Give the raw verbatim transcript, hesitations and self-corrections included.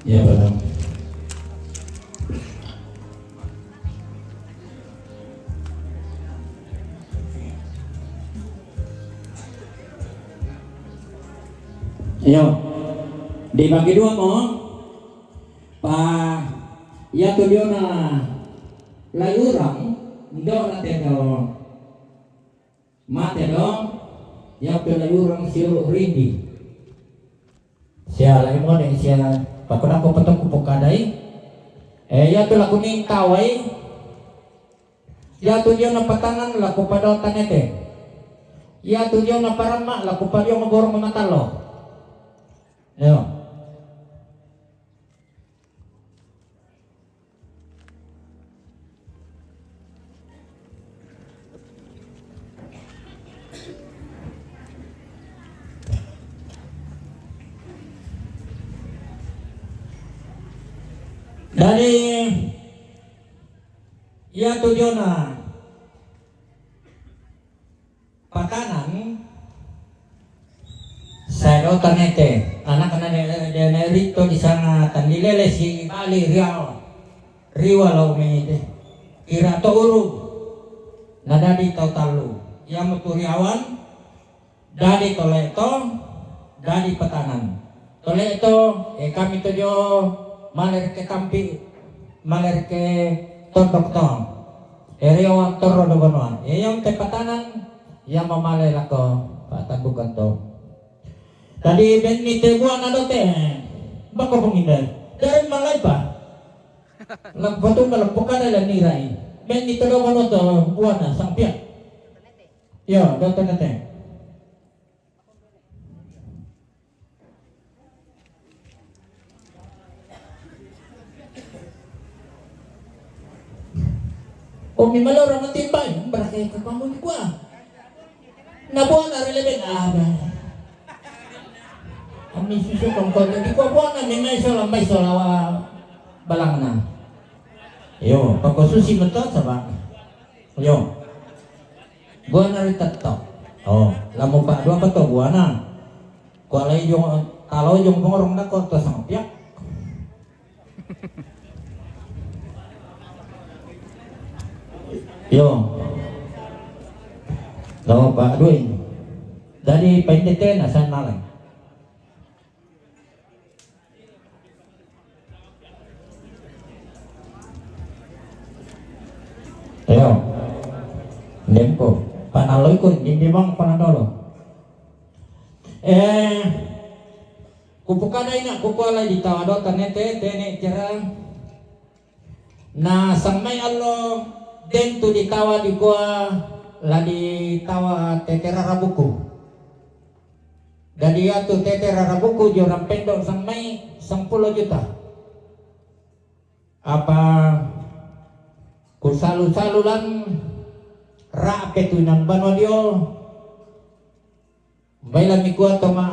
Ya, Pak. Iyo. Dibagi dua mo. Pa, iya tu dio na layuran, ndo na tendo. Mate do, iya tu layuran siu rindi. Sia lai mone sia pakodako patoku pokadai. Eh, iya tu laku ni tawai. Iya tu dio na patanan laku pado tanete. Iya tu dio na parama laku padio maborong matalo. Iyo. Dadi, iya tu dio na patanan, sai do tanete, anak na de, de, de rito di sana tandilele si Bali Riau, Riwa lau mete. Kira to uru, na dadi tau talu. Iya mo tu Riawan, dadi tole to, dadi patanan. Tole to, eh, kami to dio maler ke tampi, maler ke tondok to. Eri orang toro do bonoan. Iya te patanan, iya mamale lako patandukan to. Tadi ben ni te buana do te. Bako penginde. Dari malai pa. Lak batu malam pokada la nirai. Ben ni te do bono to buana sang pia. Iyo, do te nete. O mi maloro na timbai, barake ka kamu ni kua. Na buana relebe na ada. Ami susu kangkau di kua buana mi mai sola, mai sola wa balangna. Iyo, pako susi meto saba. Iyo. Buana ri tetok. Oh, lamu pa dua peto buana. Kualai jong, kalau jong pengorong na ko to sang piak. Iyo. Lamu pa dua ini. Dadi paintete na sana lai. Iyo. Ndem ko. Panaloi ko, ndem bang panadolo. Eh, kupukada ina kukuala di tawa do tanete, tene kira. Na sang mai alo dentu di tawa di kua la di tawa tetera rabuku. Dadi atu tetera rabuku jo rampendo sang mai sampulu juta. Apa kusalu-salu lan rape tu inan banua dio. Baila mi kua toma